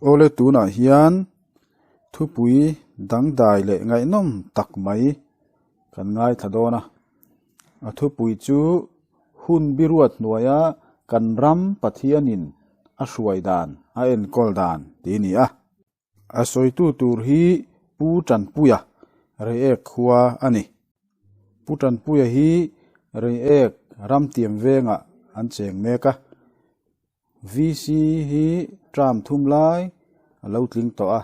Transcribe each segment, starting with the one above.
Awle tunah hian thupui dangdai leh ngaihnawm tak mai kan ngaithla dawn a. A thupui chu hun biruat hnuaia kan ram Pathianin a hruai dan, a enkawl dan tih a ni a. A sawitu tur hi Pu Tanpuia Reiek khua a ni. Pu Tanpuia hi Reiek ramtiam vengah an cheng mek a. VC hi term thum lai a lo tling tawh a,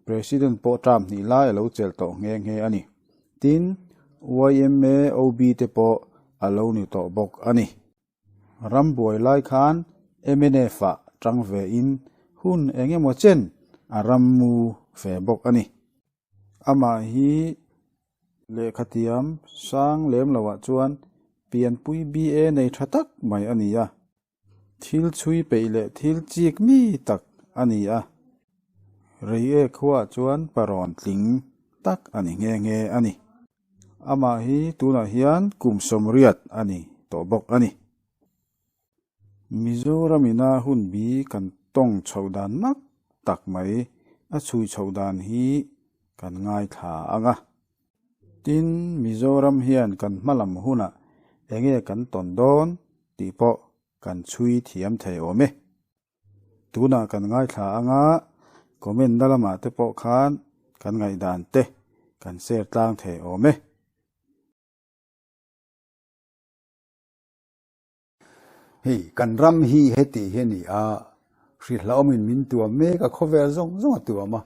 President pawh term hnih lai a lo chelh tawh nghe nghe a ni. Tin, yma OB te pawh a lo ni tawh bawk a ni. Rambuai lai khan mnf ah tang ve in hun eng emaw chen a ram mu ve bawk a ni. Amah hi lehkha tiam sang lem loh ah chuan pianpui BA nei tha tak mai a ni a, thil chhui peih leh thil chik mi tak a ni a, Reiek khuaah chuan parawn tling tak a ni nghe nghe a ni. Amah hi tunah hian kum sawmriat a ni tawh bawk a ni. Mizoram ina hun bi kan tawng chhoh dan mak tak mai a chhui chhoh dan hi kan ngaithla ang a. Tin, Mizoram hian kan hmalam hunah enge kan tawn dawn tih pawh kan chhui thiam thei awm e. Tunah kan ngaithla anga comment na lamah te pawh khan kan ngaihdan te kan share tlang thei awm e. Hei kan ram hi heti hi a ni a, hrihlauhawmin min tuam mek a, khawvel zawng zawng a tuam a,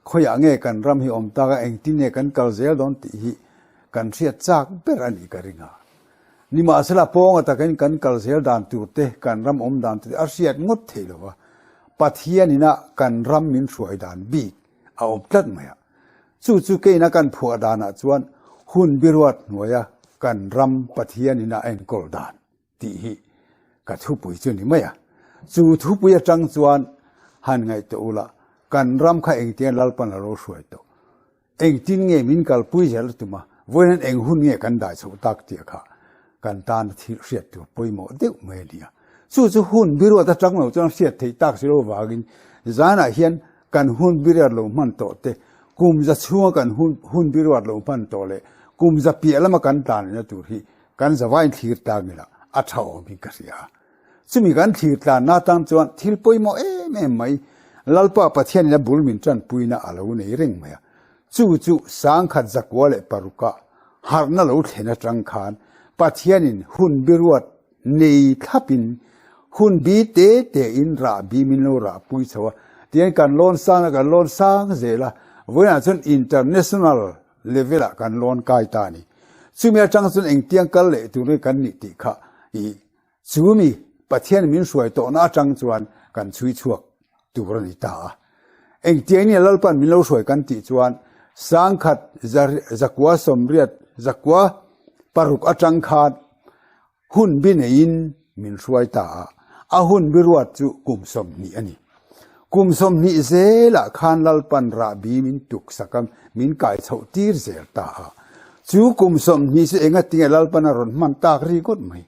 khawiah nge kan ram hi awm tak a, engtin nge kan kal zel dawn tih hi kan hriat chak ber a nih ka ring a. Nimahsela pawnga takin kan kal zel dan tur te, kan ram awm dan tur te a hriat ngawt thei lo va, Pathian ina kan ram min hruai dan bik a awm tlat mai a. Chu chu keina kan phuah danah chuan hun biruat hnuaia kan ram Pathian ina a enkawl dan tih hi ka thupui chu ni mai a. Chu thupui atang chuan han ngaihtuah ula, kan ram kha engtiang Lalpan a lo hruai tawh? Engtin nge min kalpui zel a tum a, vawiin eng hun nge kan dai chhoh tak tih kha kan tan thil hriat tur pawimawh deuh mai a ni a. Chu chu hun biruat atang lo chuan hriat theih tak si lo vangin zanah hian kan hun biruat lo hman tawh te, kum za chhunga kan hun hun biruat lo hman tawh leh kum za piah lama kan tlan lehna tur hi kan zavain thlir tlang ila a tha awm in ka hria a. Chumi kan thlir tlanna atang chuan thil pawimawh em em mai, Lalpa Pathianin a bul min tanpuina a lo nei reng mai a. Chu chu sangkhat zakua leh paruka harhna lo thlen atang khan Pathianin hun biruat nei thlapin hun bi te tein rah bi min lo rahpui chho a. Tihian kan lawn sang a, kan lawn sang zel a, vawiinah chuan international level ah kan lawn kai ta a ni. Chumi atang chuan engtiang kal leh tur nge kan nih tih kha i Chu mi Pathian min hruai tawhna atang chuan kan chhui chhuak tur a ni ta a. Engtiang nge Lalpan min lo hruai kan tih chuan sangkhat zakua sawmriat zakua paruk atang khan hun bi neiin min hruai ta a. A hun bi ruat chu kum 20 a ni. Kum 20 zelah khan Lalpan rahbi min tuksak a, min kai chhoh tir zel ta a. Chu kum 20 chu engatinge Lalpan a rawn hman tak ri ngawt mai.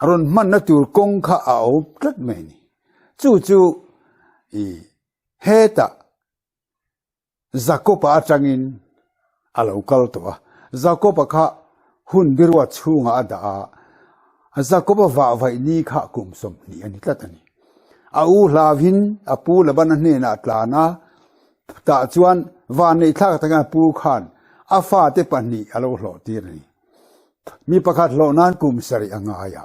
A rawn hmanna tur kawng kha a awm tlat mai a ni. Chu chu i hetah Jakob-a atangin a lo kal tawh a. Jakob-a kha hun biruat chhungah a dah a, Jakob-a vahvaih ni kha kum 20 a ni tlat a ni. A u hlauvin a pu Labana hnenah a tlan a, tah chuan vanneihthlak takin a pu khan a fate pahnih a lo hlawhtir a ni. Mi pakhat hlawh nan kum sarih a ngai a,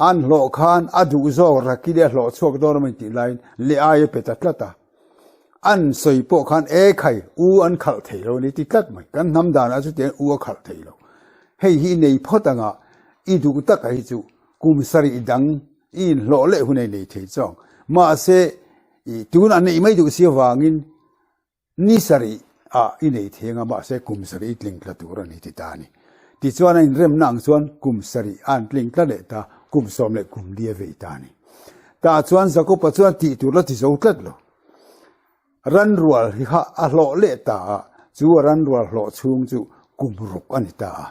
an hlawh khan a duh zawk rakili a hlawh chhuak dawn a tih laiin leh ai a pe ta tlat a. An sawi pawh khan e khai u an khalh thei lo a ni ti tlat mai. Kan hnam danah chutiang u a khalh thei lo. Hei hi i nei phawt anga i duh taka hi chu kum sarih dang i inhlawh leh hun a i nei thei chuang. Mahse i tunah neih mai duh si avangin Ni sarih ah i nei theng a, mahse kum sarih i tling tla tur a ni ti ta a ni. Tichuan a inremna ang chuan kum sarih a an tling tla leh ta, kum sawm leh kum li a vei ta a ni. Tah chuan Jakob-a chuan tih tur la ti zo tlat lo. Ranrual hi kha a hlawh leh ta a, chu a ranrual hlawh chhung chu kum ruk a ni ta a.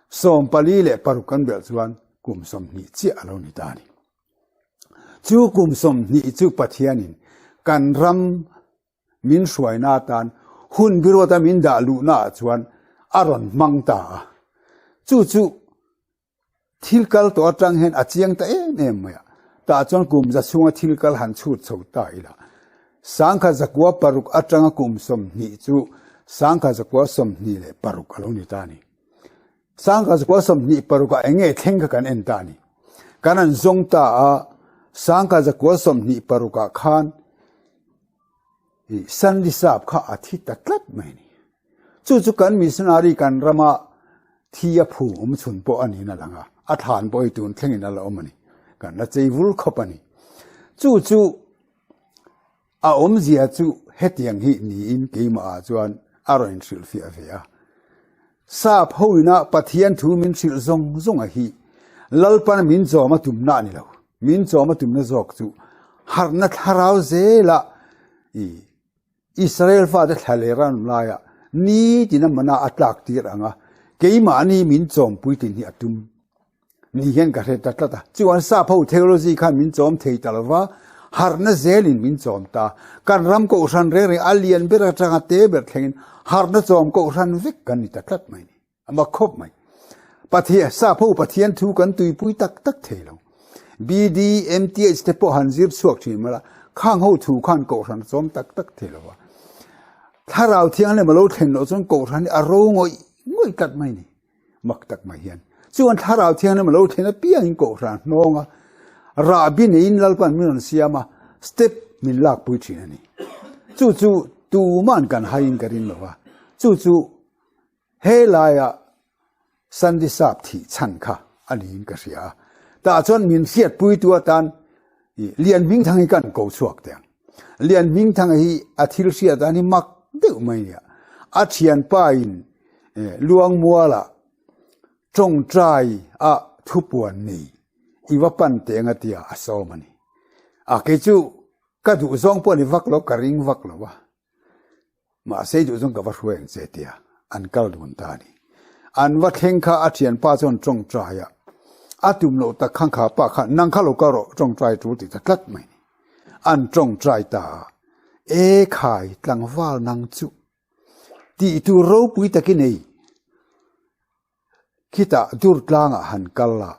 46 kan belh chuan kum 20 chiah a lo ni ta a ni. Chu kum 20 chu Pathianin kan ram min hruaina atan hun biruata min dah luhnaah chuan a rawn hmang ta a. Chu chu Thil kal tawh atang hian a chiang ta em em mai a, tah chuan kum za chhunga thil kal han chhut chho ta ila. 1906 atanga kum 20 chu 1926 a lo ni ta a ni. 1926 ah eng nge thleng kha kan en ta a ni. Kan han zawng ta a, 1926 ah khan Sandy Sap kha a thi ta tlat mai a ni. Chu chu kan missionary kan rama thi a phum awm chhun pawh a niin a lang a, a thlan pawh hi tun thlengin a la awm a ni. Kan la chei vul khawp a ni. Chu chu a awmzia chu hetiang hi niin keimahah chuan a rawn inhrilhfiah ve a. Sap hoina Pathian thu min hrilh zawng zawng a hi Lalpan min chawm a tumna a ni lo. Min chawm a tumna zawk chu harhna thlarau zela i Israel fate thla leh ran laiah nitin a mana a tlak tir ang a, keimahni min chawm puitlin hi a tum ni hian ka hre ta tlat a. Chuan sap ho theology khan min chawm thei ta lova, harhna zelin min chawm ta. Kan ram kohhran reng reng a lian ber atanga te ber thlengin harhna chawm kohhran vek kan ni ta tlat mai ni. A mak khawp mai. Pathian, sap ho Pathian thu kan tuipui tak tak thei lo. BD, MTH te pawh han zir chhuak thin mah la, khang ho thu khan kohhran a chawm tak tak thei lo va. Thlarau Thianghlim a lo thlen loh chuan kohhran hi a ro ngawih ngawih tlat mai ni. Mak tak mai hian. Chuan Thlarau Thianghlim a lo thlen apiangin kohhran hnawng a, rahbi neiin Lalpan min rawn siam a, step min lakpui thin a ni. Chu chu tuman kan haiin ka ring lo va. Chu chu He laia Sandy Sap thih chhan kha a niin ka hria a, tah chuan min hriatpuitu atan Lianhmingthang hi kan ko chhuak teh ang. Lianhmingthang hi a thil hriat dan hi mak deuh mai nia. A thianpa in Luangmuala tawngtai a thupuan nei i va pan teh ang a tia a sawm a ni. A kei chu ka duhzawng pawh a ni vak lo, ka ring vak lo a. Mahse duh zawng ka va hruai ang che tia an kal dun ta a ni. An va thleng kha a thianpa chuan tawngtai a, a tum loh tak khan kha pa khan nang kha lo kal rawh tawngtai tul ti ta tlat mai ni. An tawngtai ta a, E khai tlangval nang chu tih tur ropui tak i nei. Khitah dur tlangah han kal a,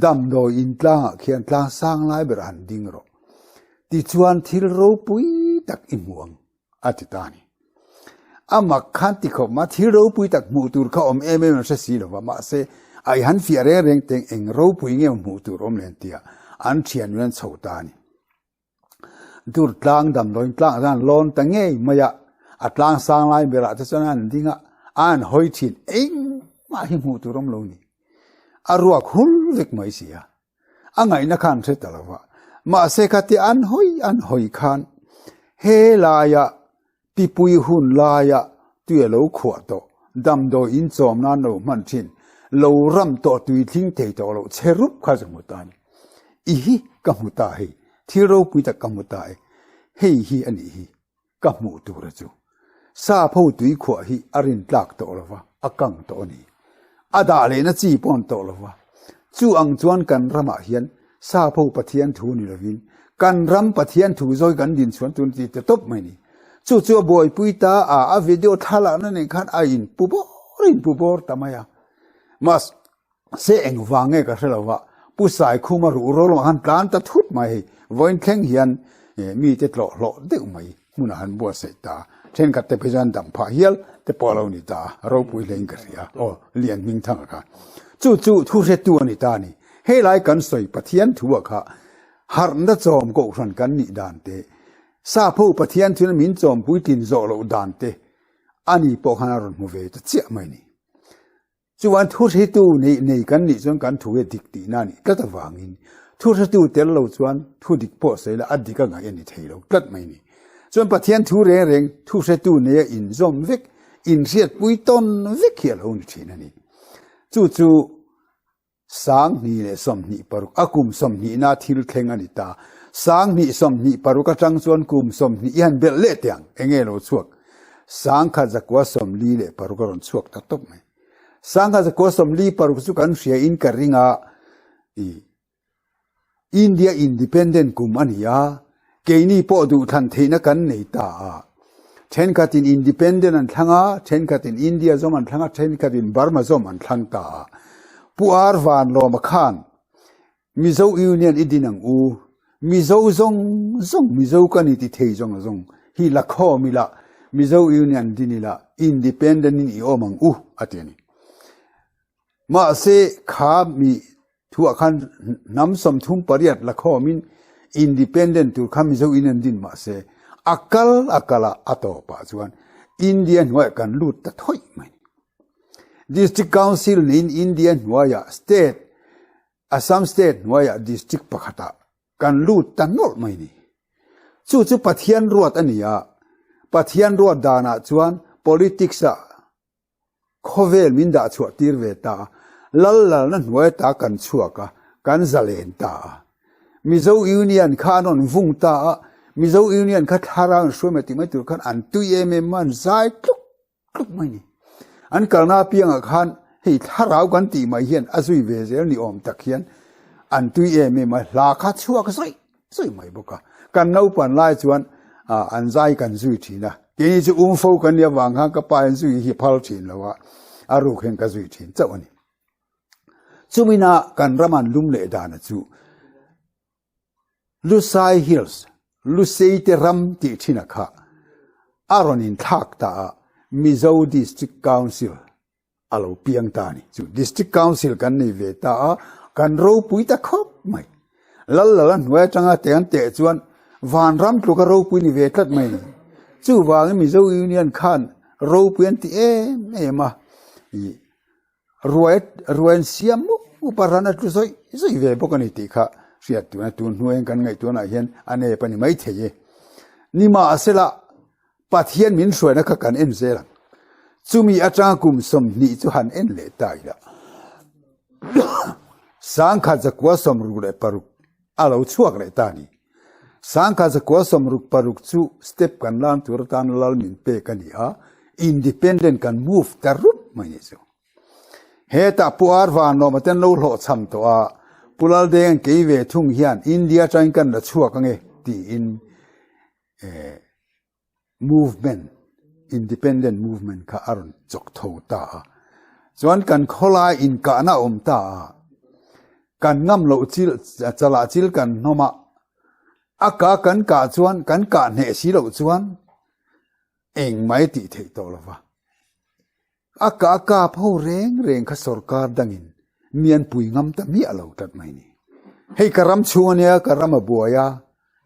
damdawi in tlangah khian tlang sang lai berah han ding rawh. Tichuan thil ropui tak i hmu ang, a ti ta a ni. A mak khan ti khawp ma, thil ropui tak hmuh tur kha awm em em an hre si lo va, mahse a i han fiah reng reng teng eng ropui nge hmuh tur awm len tia an thian an chho ta a ni. Dur tlang damdawiin tlang ah chuan an lawn ta ngei mai a, a tlang sang lai berah te chuan an ding a, a an hawi thin engmah hi hmuh tur awm lo ni. A ruak hul vek mai si a, a ngaihna kha an hre ta lo va, mahse khatia an hawi an hawi khan he laia Pipui hun laia tui a lo khuah tawh, damdawi in chawm nan lo hman thin, lo ram tawh tui tling thei tawh loh che rup kha chu hmu ta a ni. I hi ka hmu ta hei, thil ropui tak ka hmu ta e, hei hi a nih hi ka hmuh tur a chu. Sap ho tui khuah hi a rin tlak tawh lo va, a kang tawh a ni. A dah lehna chi pawh an tawh lo va. Chu ang chuan kan ramah hian Sap ho Pathian thu ni lovin kan ram Pathian thu zawi kan din chhuan tun ti ta tawp mai ni. Chu chu a buaipui ta a, a video thlalakna nen khan a in pu bawr a in pu bawr ta mai a. Mahse engvang nge ka hre lo va, Pu Saikhuma ruh ro lamah khan tlan ta thut mai hei, vawiin thleng hian mite tlawh hlawh deuh mai. Hmunah han buatsaih ta a, thenkhat te phei chuan dam phah hial te pawh a lo ni ta a, ropui hlein ka hria, aw Lian Hmingthanga kha. Chu chu thu hretu a ni ta a ni. Helai kan sawi Pathian thu ah kha harhna chawm kohhran kan nih dan te, Sapho Pathian thil min chawm puitlin zawh loh dan te ani pawh khan a rawn hmu ve ta chiah mai a ni. Chuan thuhretu neih nei kan nih chuan kan thu hi a dik tihna a nih tlat avangin thuhretu tel lo chuan thu dik pawh sawi la a dik a ngaih a ni thei lo tlat mai a ni. Chuan Pathian thu reng reng thuhretu neia inzawm vek, inhriatpui tawn vek hi a lo ni thin a ni. Chu chu 2026, a kum sawmhnihna thil thleng a ni ta. 2026 atang chuan kum 20 i han belh leh teh ang, eng nge lo chhuak? 1946 a rawn chhuak ta tawp mai. 1946 chu kan hria in ka ring a, i. India Independent kum a ni a, keini pawh duhthlan theihna kan nei ta a. Thenkhatin Independent an thlang a, thenkhatin India zawm an thlang a, thenkhatin Burma zawm an thlang ta a. Pu Ar Vanlawma khan Mizo Union i din ang u, Mizo zawng zawng, Mizo ka ni ti thei zawng zawng hi la khawm ila, Mizo Union din ila, Independent in i awm ang u, a ti a ni. Mahse, kha mi Thuah khan hnam 38 la khawmin independent tur kha Mizo in an din mahse a kal a kal a, a tawpah chuan India hnuaiah kan lut ta thawih mai. District Council niin India hnuaiah state, Assam state hnuaiah district pakhatah kan lut ta nawlh mai ni. Chu chu Pathian ruat a ni a, Pathian ruat danah chuan politics-ah Khawvel min dah chhuah tir ve ta a, lal lalna hnuai ta kan chhuak a, kan zalen ta a. Mizo Union kha an rawn vung ta a, Mizo Union kha thlarau in hruai mai tih mai tur khan an tui em em a, an zai tluk tluk mai ni. An kalna apiangah khan hei thlarau kan tih mai hian a zui ve zel ni awm tak hian an tui em em a, hla kha chhuak zawih zui mai bawk a. Kan naupan lai chuan an zai kan zui thin a, keini chu um fo kan nih avang khan ka pa in zui hi phal thin lo a, a ruk hian ka zui thin chauh a ni. Chumina kan ram an lum leh dana chu Lusai Hills, Lusei te ram tih thin a kha a rawn inthlak ta a, Mizo District Council a lo piang ta a ni. Chu District Council kan nei ve ta a, kan ropui ta khawp mai. Lal lal a hnuai atanga teh an teh chuan vanram tluka ropui ni ve tlat mai a ni. Chuvangin Mizo Union khan ropui an ti em em a, ih ruai ruai an siam mup mup a, ran a tlu zawih zawih ve bawk a ni tih kha hriat tuna tun hnuaiin kan ngaihtuahnaah hian a nep a ni maithei e. Nimahsela Pathian min hruaina kha kan en zel ang. Chumi atanga kum 20 chu han en leh ta ila. 1966 a lo chhuak leh ta a ni. 1966 chu step kan lan tur atan lal min pek a ni a, independent kan move ta rup mai ni chu. Hetah Pu Ar Vanlawma ten lo hlawhchham tawh a, Pu Laldeng kei ve thung hian India atangin kan la chhuak ange tiin movement, independent movement kha a rawn chawk tho ta a. Chuan kan khawlai inkahna a awm ta a, kan ngam loh chil, chalah chil kan hnawm a, a kah kan kah chuan kan kah hneh si loh chuan engmah i tih theih tawh lo va. A kah kap ho reng reng kha sorkar dangin mi an pui ngam ta miah lo tlat mai ni. Hei ka ram chhung ania ka ram a buai a,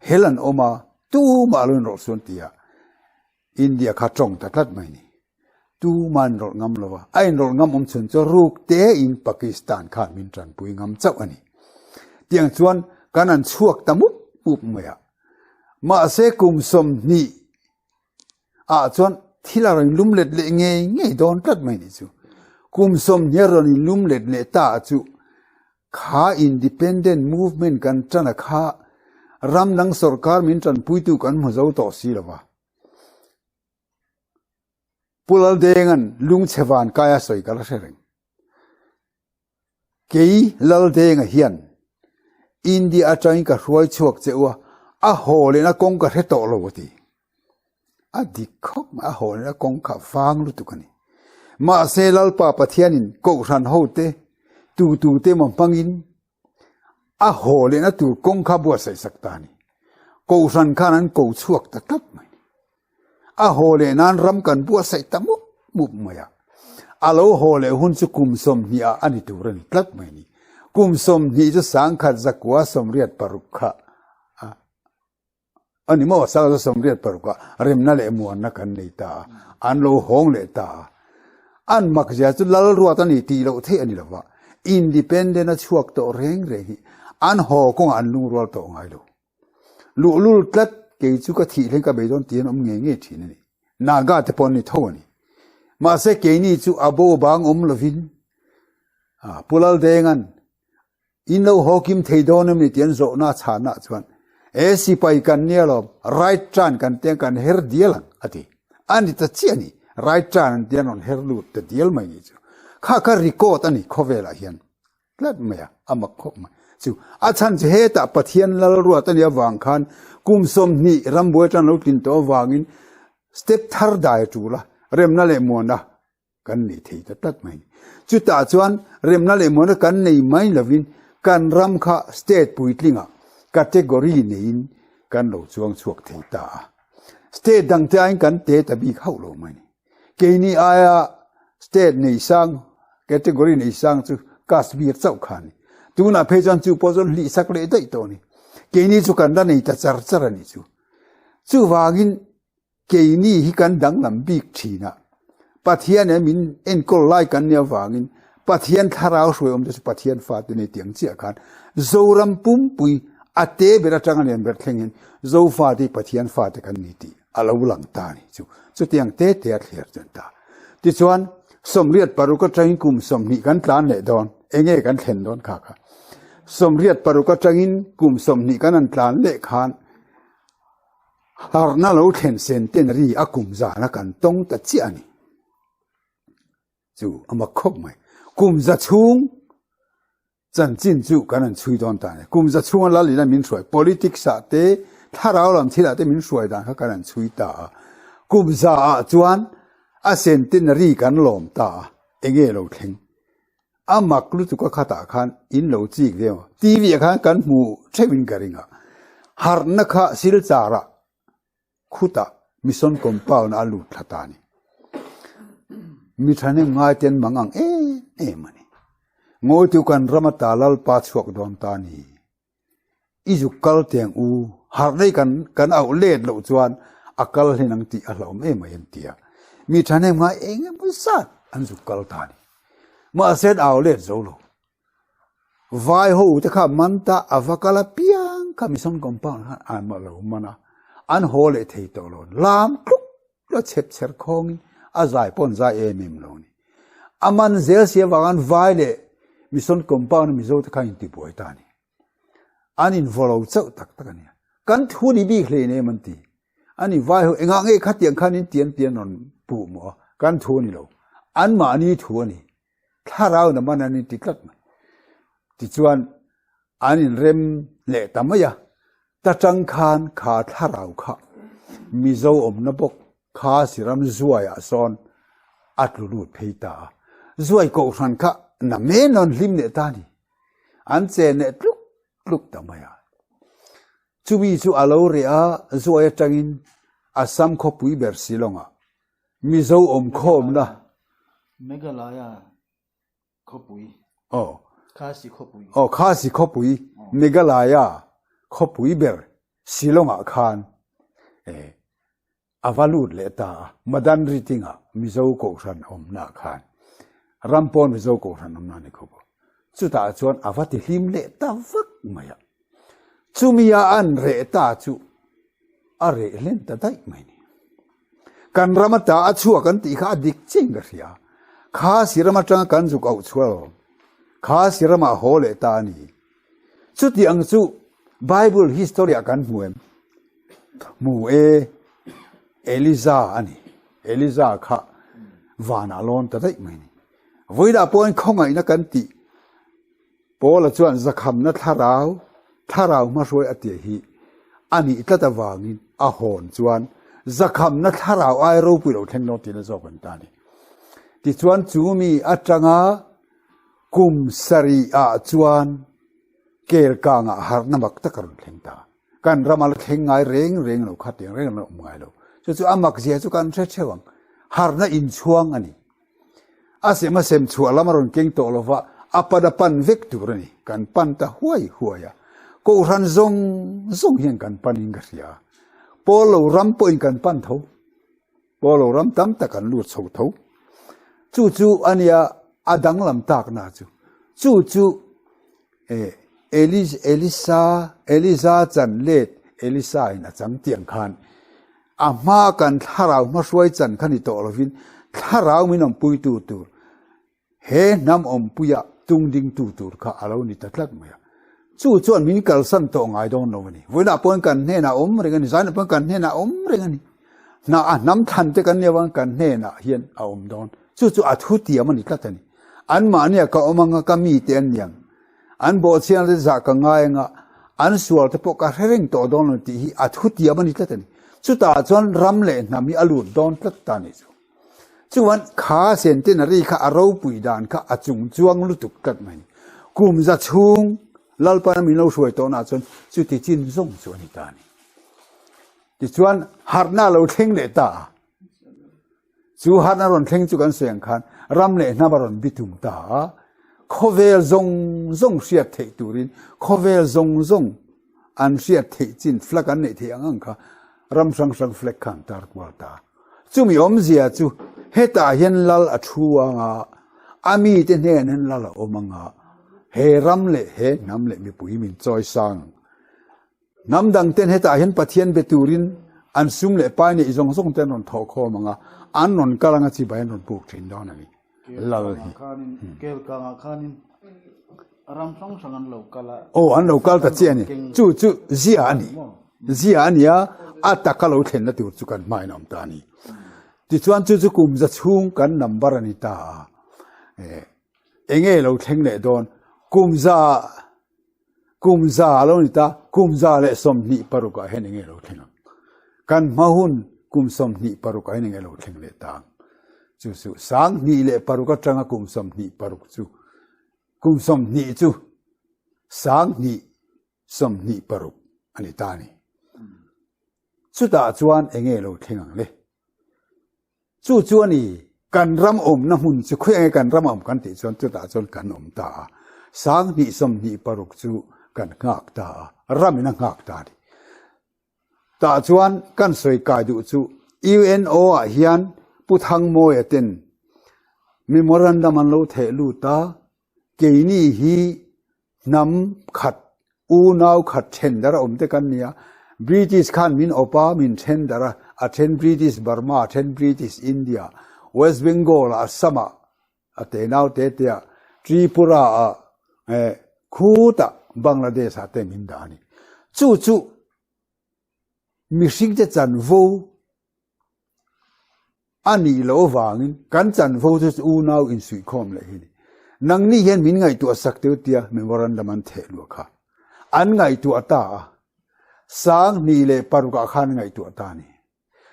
hel an awm a, tumah lo inrawlh suan ti a, India kha tawng ta tlat mai ni. Tumah an inrawlh ngam lo a, a inrawlh ngam awm chhun chu ruk te in Pakistan khan min tanpui ngam chauh a ni. Tiang chuan kan an chhuak ta mup mup mai a. Mahse kum 20 ah chuan thil a rawn inlum let leh ngei ngei dawn tlat mai nih chu. Kum 20 a rawn inlum let leh ta ah chu kha independent movement kan tan a kha ram dang sorkar min tanpuitu kan hmu zo tawh si lo va. Pu Laldenga'n lungchhe van kai a sawi ka la hre reng. Kei Laldenga hian India atangin ka hruai chhuak che u a, a haw lehna kawng ka hre tawh lo a ti. A dik khawp mai, a haw lehna kawng kha vang lutuk a ni. Mahse Lalpa Pathianin Kohhran hote tutute maw hmangin a haw lehna tur kawng kha buatsaih sak ta a ni. Kohhran khan an ko chhuak ta tlat mai. A haw leh nan ram kan buatsaih ta mup mup mai a. A lo haw leh hun chu kum 20 ah a ni tur a ni tlat mai ni. Kum 20 chu 1986 kha a ni maw? 1986 ah remna leh muanna kan nei ta a, an lo hawng leh ta a. An mak zia chu lal ruat a ni tih loh theih a ni lo va, independent a chhuak tawh reng reng hi an haw kawngah an lungrual tawh ngai lo. Luhlul tlat kei chu ka thih thleng ka bei dawn tih an awm ngei ngei thin a ni. Naga te pawh an ni tho a ni. Mahse keini chu a bo bang awm lovin Pu Laldenga'n in lo haw kim thei dawn em ni tih an zawhna a chhanna chuan e sipai kan nia lawm right turn kan tia kan her dial ang a ti. A ni ta chiah a ni. Right turn an tia an rawn her lut ta dial mai ni chu. Kha kha record a ni khawvelah hian. Tlat mai a, a mak khawp mai. Chu a chhan chu hetah Pathian lal ruat a nih avang khan kum 20 rambuai atang lo tlin tawh avangin step thar dai a tul a, remna leh muana kan nei thei ta tlat mai a ni. Chutah chuan remna leh muana kan nei mai lovin kan ram kha state puitlingah category neiin kan lo chuang chhuak thei ta a. State dangte aiin kan te ta bik hauh lo mai a ni. Keini aia state nei sang, category nei sang chu Kashmir chauh kha a ni. Tunah phei chuan chu pawh chuan hlihsak leh daih tawh a ni. Keini chu kan la nei ta char char a nih chu. Chuvangin keini hi kan danglam bik thin a, Pathian he min enkawl lai kan nih avangin Pathian thlarau hruai awm te chu Pathian fate nei tiang chiah khan Zoram pumpui a te ber atanga lian ber thleng hian Zofate hi Pathian fate kan ni tih a lo lang ta a ni chu. Chutiang te te a thler chuan ta. Tichuan, 86 atangin kum 20 kan tlan leh dawn, enge kan thlen dawn kha kha. 86 atangin kum 20 kan han tlan leh khan harhna lo thlen centenary a kum zana kan tawng ta chiah a ni. Chu a mak khawp mai. Kum za chhung Chanchin chu kan han chhui dawn ta a ni. Kum za chhunga lal ina min hruai, politics ah te, thlarau lam thil ah te min hruai dan kha kan han chhui ta a. Kum za ah chuan a centenary kan lawm ta a, enge lo thleng? A mak lutuk a khatah khan in lo chik ve maw? TV ah khan kan hmu theuh in ka ring a, harhna kha silchar ah Khutah mission compound a lut thla ta a ni. Mi thahnem ngai te an mang ang em em a ni. Ngawitu kan ram ata Lalpa chhuak dawn ta a ni. I zuk kal teng u, harh nei kan kan auh let loh chuan a kal hlen ang tih a hlauhawm em mai an ti a. Mi thahnem ngai eng emaw zat an zuk kal ta a ni. Mahse an au let zo lo. Vai ho te kha man ta a va kal apiang kha mission compound khan an mah lo man a, an haw leh thei tawh lo. Lam tluk tluk a chhep chher khawngin a zai pawh an zai em em lo a ni. A man zel si avang an vai leh mission compound a Mizo te kha an intibuai ta a ni. An invaw lo chauh tak tak a nia. Kan thu ni bik hlein em an ti. Ani vai ho engah nge khatiang khan in ti an ti an rawn puh maw a, kan thu a ni lo. Anmahni thu a ni. Thlarau na man an inti tlat mai. Tichuan, an inrem leh ta mai a, ta tang khan kha thlarau kha Mizo awmna bawk kha siram zuaiah sawn a tlu lut phei ta a. Zuai kohhran kha na men an hlim leh ta a ni. An chen leh tluk tluk ta mai a. Chumi chu a lo reh a, zuai atangin Assam khawpui ber Shillong-ah Mizo awmkhawmna. Meghalaya khawpui. Aw. Khasi khawpui. Aw, Khasi khawpui, Meghalaya khawpui ber Shillong-ah khan eh a va lut leh ta a, Madan Ritinga Mizo Kohhran awmnaah khan, ram pawn Mizo Kohhran awmna a ni khawp a, chutah chuan a va tihlim leh ta vak mai a. Chumia an reh ta chu a reh hlen ta daih mai a ni. Kan ram ata a chhuak an tih kha a dik chiang ka hria. Kha si ram atanga kan zuk auh chhuah lo. Kha si ramah haw leh ta a ni. Chuti ang chu Bible history ah kan hmu em? Hmu e. Eliza a ni. Eliza kha vanah lawn ta daih mai a ni. Vawilah pawhin khawngaihna kan tih Paula chuan zakhamna thlarau, thlarau hmahruai a tih hi a nih tlat avangin a hawn chuan zakhamna thlarau ai ropui lo thleng dawn tihna zawk an ta a ni. Tichuan chu mi atanga kum sarih ah chuan kelkangah harhna mak tak a rawn thleng ta. Kan ram a la thleng ngai reng reng lo kha tiang reng reng a awm ngai lo. Chu chu a mak zia chu kan hre theuh ang. Harhna inchhuang a ni. A sem a sem chhuah lam a rawn keng tawh lo va, a pan a pan vek tur a ni. Kan pan ta huai huai a. Kohhran zawng zawng hian kan panin ka hria. Pawl lo ram pawhin kan pan tho. Pawl lo ram tam tak an lut chho tho. Chu chu a nia a danglam takna chu. Chu chu Elisa, Eliza chan let Elisa in a chang tiang khan a hma kan thlarau hmahruai chan kha ni tawh lovin thlarau min awmpuitu tur he hnam awmpuia tung dingtu tur kha a lo ni ta tlat mai a. Chu chuan min kalsan tawh ngai dawn lo a ni. Vawiinah pawhin kan hnenah awm reng a ni, zainah pawhin kan hnenah awm reng a ni. Hna a hnam thlan te kan nia vang kan hnenah hian a awm dawn. Chu chu a thu tiam a ni tlat a ni. Anmahnia ka awm anga ka mite an niang. An bawhchhiatna te zah ka ngai anga, an sual te pawh ka hre reng tawh dawn lo tih hi a thutiam a ni tlat a ni. Chutah chuan ram leh hnam hi a lut dawn tlat ta a nih chu. Chuan kha centenary kha a ropui dan kha a chung chuang lutuk tlat mai. Kum za chhung Lalpana min lo hruai tawhnaah chuan chuti chin zawng chu a ni ta a ni. Tichuan harhna a lo thleng leh ta a. Chu harhna rawn thleng chu kan sawi ang khan ram leh hnam a rawn bitum ta a. Khawvel zawng zawng hriat theih turin khawvel zawng zawng an hriat theih chin flag an neih theih ang ang kha ram hrang hrang flag kha an tar kual ta a. Chumi awmzia chu hetah hian lal a thu ang a, a mite hnen hian lal a awm ang a, he ram leh he hnam leh mipui min chawi sang ang. Hnam dangten hetah hian Pathian be turin an sum leh pai neih zawng zawng te an rawn thawh khawm ang a, an rawn kal ang a, chibai an rawn puk thin dawn a ni. Lal hi. Kelkangah khanin ram hrang hrang an lo kal a. Aw, an lo kal ta chiah a ni. Chu chu zia a ni. Zia a ni a, a taka lo thlenna tur chu kan hmain a awm ta a ni. Tichuan chu chu kum za chhung kan number a ni ta a. Enge lo thleng leh dawn? Kum za Kum za a lo ni ta, kum 126 ah hian enge lo thleng ang? Kan hma hun kum 26 ah hian enge lo thleng leh ta ang? Chu chu 2006 atanga kum 26 chu kum 20 chu 2026 a ni ta a ni. Chutah chuan enge lo thleng ang le? Chu chu a ni, kan ram awmna hmun chu khawi enge kan ram a awm kan tih chuan chutah chuan kan awm ta a, 2026 chu kan nghak ta a, ramin a nghak ta a ni. Tah chuan kan sawi kai duh chu UNO ah hian Pu Thangmawia ten memorandum an lo theh lut a, keini hi Hnam khat, unau khat then dar a awm te kan nia. British khan min awp a, min then dar a, a then British Burma, a then British India, West Bengal ah, Assam ah, a tenau te te ah, Tripura ah, eh, khutah Bangladesh ah te min dah a ni. Chu chu mihring te chanvo A nih loh avangin kan chanvo chu unau insuihkhawm leh hi ni. Nangni hian min ngaihtuah sak teu tia memorandum an theh luah kha. An ngaihtuah ta a. 2006 ah khan ngaihtuah ta a ni.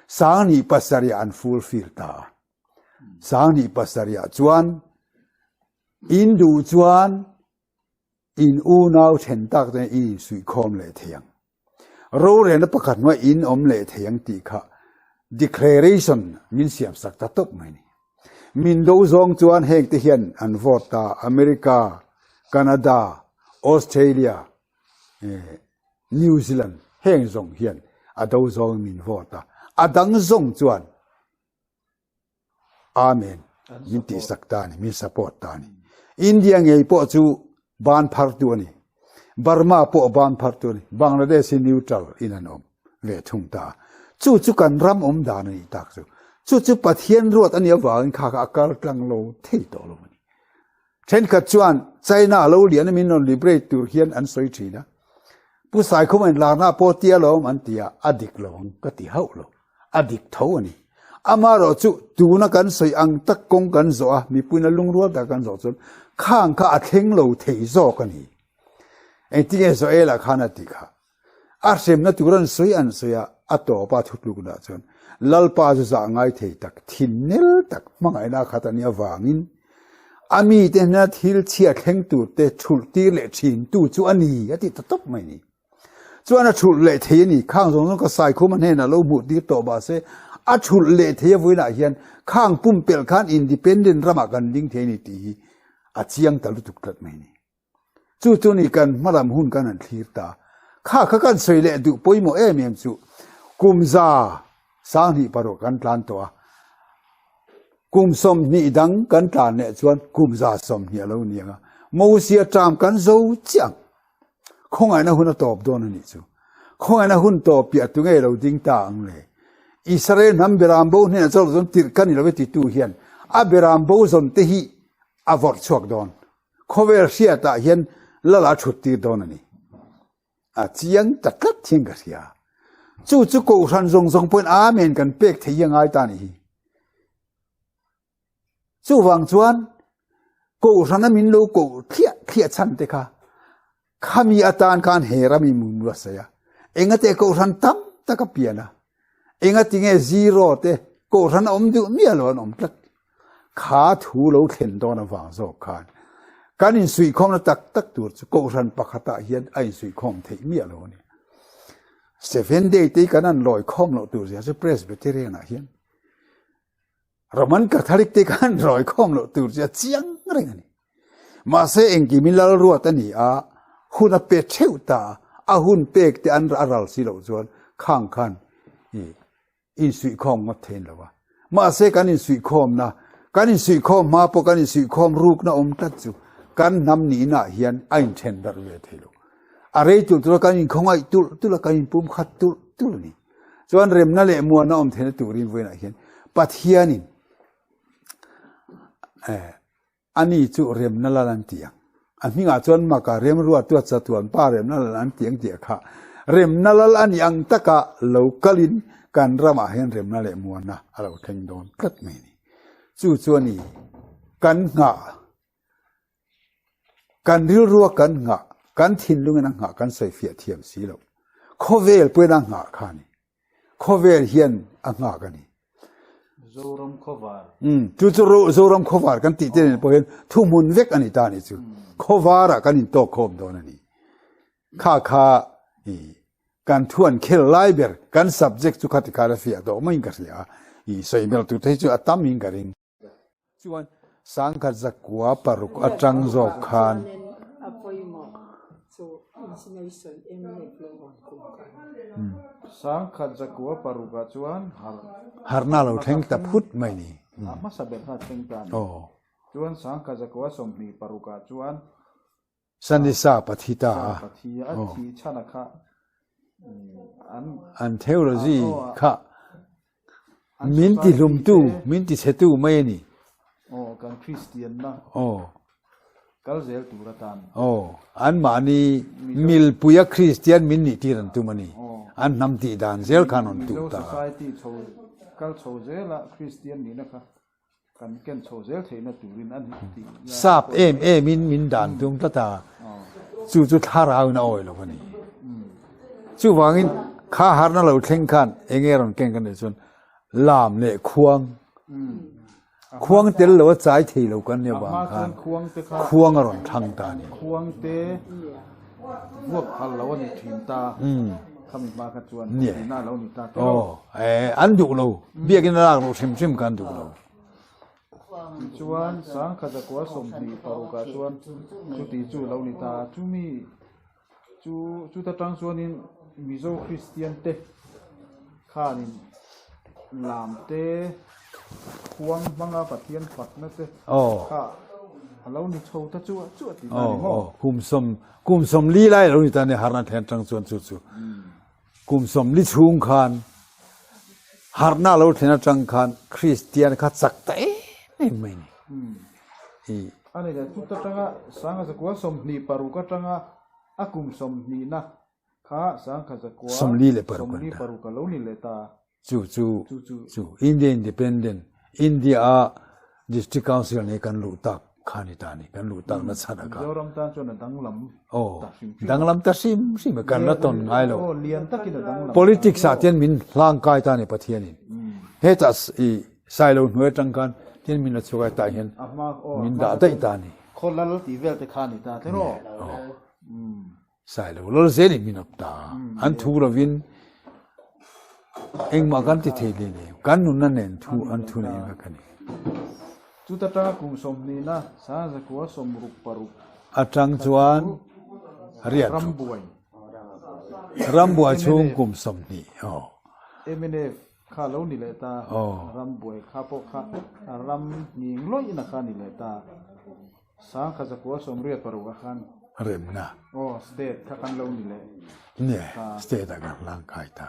2007 ah an fulfill ta a. 2007 ah chuan in duh chuan In unau then tak chuan in insuihkhawm leh thei ang. Rorelna pakhat hnuai in awm leh thei ang tih kha declaration min siam sak ta tawp mai ni. Min do zawng chuan heng te hian an vote ta America, Canada, Australia, New Zealand heng zawng hian a do zawng min vote a. A dang zawng chuan Amen. Min tihsak ta a ni, min support ta a ni. India ngei pawh chu ban phartu a ni. Burma pawh ban phartu a ni. Bangladesh hi neutral in an awm ve thung ta a. Chu chu kan ram awm dan a nih tak chu. Chu chu Pathian ruat a nih avangin kha kha a kal tlang lo thei tawh lo a ni. Thenkhat chuan China a lo lian a min rawn liberate tur hian an sawi thin a. Pu Saikhuma inlarna pawh tia lo awm an ti a, a dik lo ang ka ti hauh lo. A dik tho a ni. Amaherawh chu tuna kan sawi ang tak kawng kan zawh a, mipuina lungrual tak kan zawh chuan khang kha a thleng lo thei zawk a ni. Engtinge Joel-a khan a ti kha? A hremna tur an sawi an sawi a, a tawpa thutlukna chuan Lalpa chu zah ngai thei tak, thinnel tak hmangaihna a khat a nih avangin a mite hnena thil chhia thleng turte thulh tir leh thintu chu a ni a ti ta tawp mai a ni. Chuan a thulh leh thei a ni. Khang zawng zawng ka Saikhuma hnenah lo hmuh tir tawh mahse a thulh leh thei a vawiinah hian khang pumpelh khan independent ramah kan ding thei a ni tih hi a chiang ta lutuk tlat mai a ni. Chu chu ni kan hmalam hun kan han thlir ta. Kha kha kan sawi leh duh pawimawh em em chu kum 2006 kan tlan tawh a, kum 20 dang kan tlan leh chuan kum 120 a lo ni ang a, Mosia term kan zo chiah ang. Khawngaihna hun a tawp dawn a nih chu. Khawngaihna hun tawp piah tu ngei lo ding ta ang le. Israel hnam beram bo hnenah chuan lo zawn tirh ka ni lo e titu hian a beram bo zawn te hi a vawrh chhuak dawn. Khawvel hriatah hian lal a thut tir dawn a ni. A chiang ta tlat hian ka hria. Chu chu Kohhran zawng zawng pawhin Amen kan pek thei hi a ngai ta a nih hi. Chuvang chuan Kohhrana min lo koh thliah thliah chhan te kha. Khami atan khan he ram in mun buatsaih a, engate kohhran tam tak a pian a, engati nge zero te kohhran a awm duh miah lo an awm tlat. Kha thu lo thlen dawn avang zawk khan kan insuihkhawmna tak tak tur chu kohhran pakhatah hian a insuihkhawm theih miah lo a ni. Seven Day te hi kan han lawikhawm loh tur zia chu Presbyterian ah hian Roman Catholic te khan rawi khawm loh tur chu a chiang reng a ni. Mahse engkim lal ruat a ni a, hun a pe theuh ta a, a hun pek te an a ral si loh chuan khang khan i insuihkhawm ngawt thein lo a. Mahse kan insuihkhawmna, kan insuihkhawm hma pawh kan insuihkhawm rukna awm tlat chu kan hnam nihna hian a inthen darh ve thei lo. A rei tulh tulh a kan inkhawngaih tulh tulh a, kan inpumkhat tulh tulh a ni. Chuan remna leh muanna awm theihna turin vawiinah hian Pathianin eh, ani chu remna lal an ti ang. A hmingah chuan maka remrua tua chatuan pa remna lal an ti ang tih kha. Remna lal ani ang taka lo kalin kan ramah hian remna leh muanna a lo thleng dawn tlat mai a ni. Chu chu a ni kan nghah Kan rilrua kan nghah, kan thinlungin a nghah kan sawifiah thiam si lo. Khawvel pawhin a nghah kha a ni. Khawvel hian a nghak a ni. Zoram khawvar. Um, chu chu Zoram khawvar kan tih te nen pawh hian thuhmun vek a ni ta a ni chu. Khawvarah kan intawk khawm dawn a ni. Kha kha i kan thu an khel lai ber, kan subject chu khati khan a fiah tawh maiin ka hria a. I sawi ber tur te hi chu a tam in ka ring. Chuan sangkhat zakua paruk atang zawk khan. Sangkhat zakua parukah chuan har. Harna lo thleng ta phut mai ni. A hmasa ber kha a thleng ta a ni. Chuan sangkhat zakua 20 parukah chuan. Sanisa pathi ta a. Pathi a thi chhan a kha an. An theology kha min ti hlumtu, min ti chhetu mai a ni. Aw, kan Kristian na. Aw. Kal zel tur atan. Aw, an mahni milpuia Kristian min nih tir an tum a ni. An hnam tih dan zel khan rawn tuh ta. Mizo society chho kal chho zela Kristian nihna kha Kan ken chho zel theihna turin a ni tih a Sap em em in min dan tum tlat a, chu chu thlarau in a awi lo a ni. Chuvangin kha harna lo thleng khan eng nge rawn ken kan nih chuan lam leh khuang, khuang tel lo a chai thei lo kan nih avang khan khuang a rawn thlang ta a ni. Khuang te vuak phal lo a ni thin ta. Khami hma kha chuan tina lo ni ta tawh. Aw, eh, an duh lo. Biakin a lak loh hrim hrim kha an duh lo. Tichuan, sangkhat zakua 26 ah chuan chuti chu lo ni ta. Chumi chu chuta tang chuanin Mizo Kristian te khanin lam te khuang hmanga Pathian fakna te kha a lo ni chho ta chuah chuah tih a ni maw? Kum sawm Kum 40 lai lo ni ta ni harna thlen tang chuan chu chu kum 40 chhung khan harna lo thlen atang khan Kristian kha chak ta em em mai ni. I Ani le chuta tanga sanga zakua 26 atanga a kum 20 na kha sangkhat zakua 46 a lo ni leh ta. Chu chu chu India Independent India a District Council nei kan luh tak kha ni ta ni kan luh tak na chhan a kha. Mizoram tan chuan a danglam ta hrim hrim. Danglam ta hrim hrim a kan la tawn ngai lo. Aw lian takin a danglam. Politics ah tian min hlang kai ta ni Pathian in. Hetah i Sailo hnuai atang khan tian min la chhuak a hetah hian min dah daih ta ni. Khawlal tih vel te kha ni ta tiraw. Sailo lal zelin min awp ta a, an thu lovin engmah kan ti thei hle lo, kan nunna nen thu an thu nei vek a ni. Chuta tanga kum sawmhnihna sangzakua sawmruk paruk atang chuan riat rambuai rambuai chhung kum 20 aw. Mnf kha lo ni leh ta, rambuai kha pawh kha ram hning lawihna kha ni leh ta. Sangkhat zakua 86 ah khan. Remna. Aw, state kha kan lo ni leh. Nia, state ah kan hlang kai ta.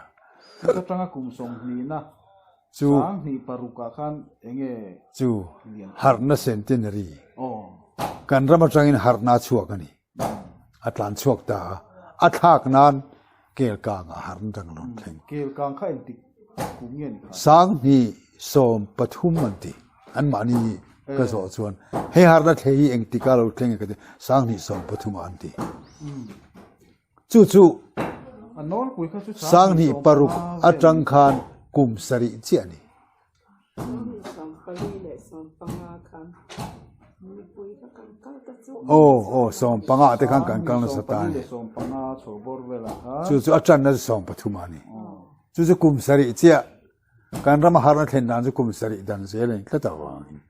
Chuta tanga kum sawmhnihna Chu. Sanghnih paruk ah khan enge Chu, harhna centenary. Aw. Kan ram atangin harhna a chhuak a ni. A tlan chhuak ta a, a thlak nan Kelkang ah harhna dang a rawn thleng. Kelkang kha engtik kum nge ni kha? 2013 an ti. Anmahni. Ka zawh chuan hei harhna thleng hi engtika lo thleng nge ka ti 2013 ah an ti. Chu chu 26 atang khan kum sarih chiah a ni. Aw aw 15 te khan kan kal nasa ta a ni. Chu chu a tanna chu 13 ah a ni. Chu chu kum sarih chiah. Kan rama harna thlen dan chu kum sarih dan zel a ni tlat avangin.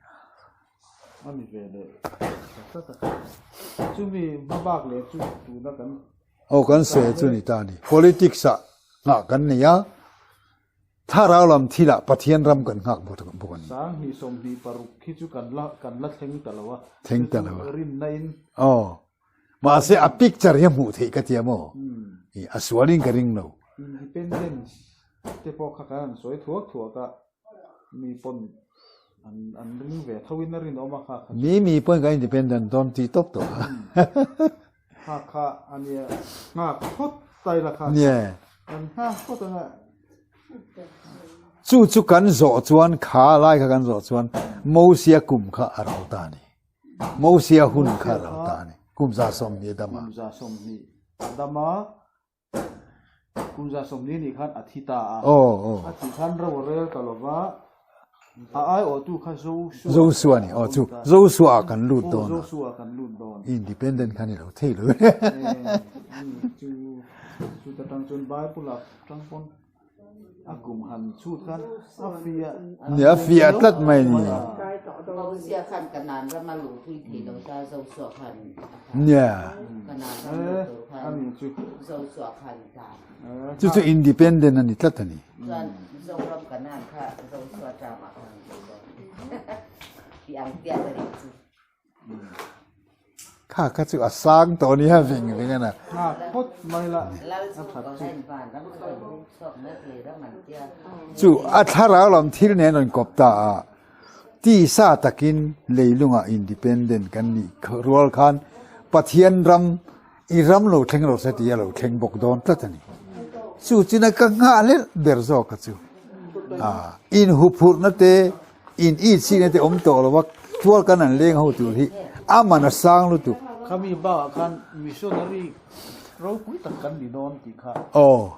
A ni ve leh tlat a. Chumi hmabak leh chu tuna kan. Aw kan sawi chu ni ta a ni. Politics ah nghah kan nei a, thlarau lam thilah Pathian ram kan nghak bawk a ni. 2026 khi chu kan la kan la thleng ta lo a. Thleng ta lo a. Rinna in. Aw. Mahse a picture hi a hmuh theih ka tia maw? A sualin ka ring lo. Independence te pawh kha kan han sawi thuak thuak a, mi pawn an an ring ve tho in a rinawm a kha kha chu. Mi mi pawn kan independent dawn tih tawp tawh a. Kha kha a nia nghak phawt ta ila kha kha. Kan nghak phawt anga. Chu chu kan zawh chuan kha lai kha kan zawh chuan Mosia kum kha a ro ta a ni. Mosia hun kha a ro ta a ni. Kum 120 a dam a. Kum 120 a dam a. Kum 120 nih khan a thi ta a. Aw, aw. A thih khan ro a rel ta lo va. A aiawhtu kha Joshua. Joshua ni. Aw, chu Joshua ah kan lut dawn a. Joshua ah kan lut dawn. Independent kha ni lo thei lo. Chu chu ta tang chuan Bible ah tang pawn A kum han chhut khan a fiah. Ni a fiah tlat mai ni. Mosia khan Kanaan rama luh pui thei lo ta Joshua khan Nia. Kanaan ram luh tur khan Joshua khan ta. Chu chu independent a ni tlat a ni. Chuan Zoram Kanaan kha Joshua term ah khan ti ang piah ta nih chu. Kha kha chu a sang tawh nia veng veng a na. Chu a thlarau lam thil nen rawn kawp ta a, tisa takin leilungah independent kan nih rual khan Pathian ram i ram lo thleng lo se tih a lo thleng bawk dawn tlat a ni. Chu china ka nghah lelh ber zawk kha chu inhuphurhna te In i chihna te awm tawh lo a, tual kan an leng ho tur hi a man a sang lutuk. Khami bakah khan missionary ropui tak kan ni dawn tih kha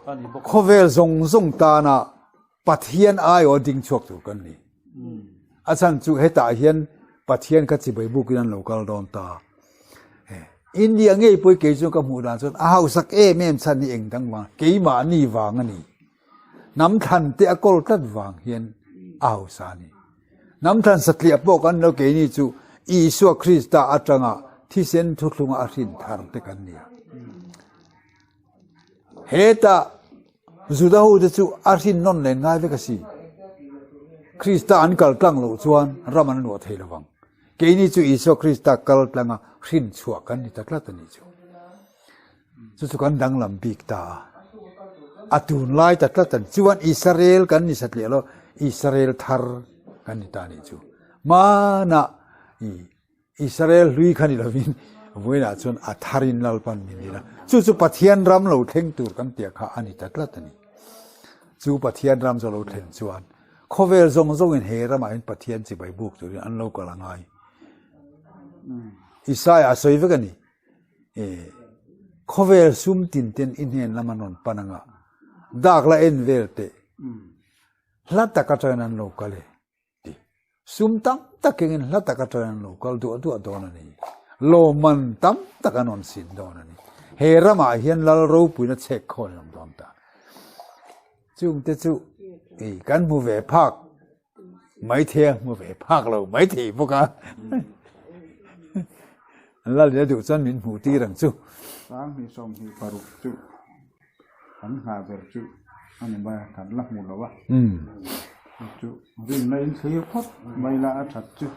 a ni bawk. Khawvel zawng zawng tana Pathian aiawh ding chhuak tur kan ni. A chhan chu hetah hian Pathian kha chibai bukin an lo kal dawn ta. India ngei pawh hi kei chuan ka hmuh dan chuan a hausak em em chhan hi eng dang vang, keimahni vang a ni. Hnam thlan te a kawl tlat vang hian a hausa a ni. Hnam thlan satliah pawh kan lo keini chu Isua Krista atanga thisen thuthlunga a hrin thar te kan ni a. Heta Juda ho te chu a hrin nawn len ngai vek a si. Krista an kal tlang loh chuan ram an luah thei lovang. Keini chu Isua Krista kal tlanga hrin chhuah kan ni ta tlat a nih chu. Chu chu kan danglam bik ta a. A tunlai ta tlat a ni. Chuan Israel kan ni satliah lo, Israel thar kan ni ta a nih chu. Hmanah i Israel hlui kha ni lovin vawiinah chuan a tharin Lalpan min dil a. Chu chu Pathian ram lo thleng tur kan tih kha a ni ta tlat a ni. Chu Pathian ram chu a lo thlen chuan khawvel zawng zawngin he ramah hian Pathian chibai buk turin an lo kal a ngai. Isaiah a sawi vek a ni. Khawvel sum tin ten i hnen lam an rawn pan anga dak la en vel teh hla tak atangin an lo kal e ti. Sum tam tak engin hla tak atangin an lo kal duah duah dawn a ni. Lawmman tam tak an rawn sin dawn a ni. He ramah hian lal ropuina chhek khawn an awm dawn ta. Chungte chu kan hmu ve phak. Maithei a hmu ve phak lo maithei bawk a. An lal leh duh chuan min hmuh tir ang chu. 2026 chu kan nghah ber chu a ni mai a, kan la hmu lo a. Chu rinna in thlir phawt mai la a that chu.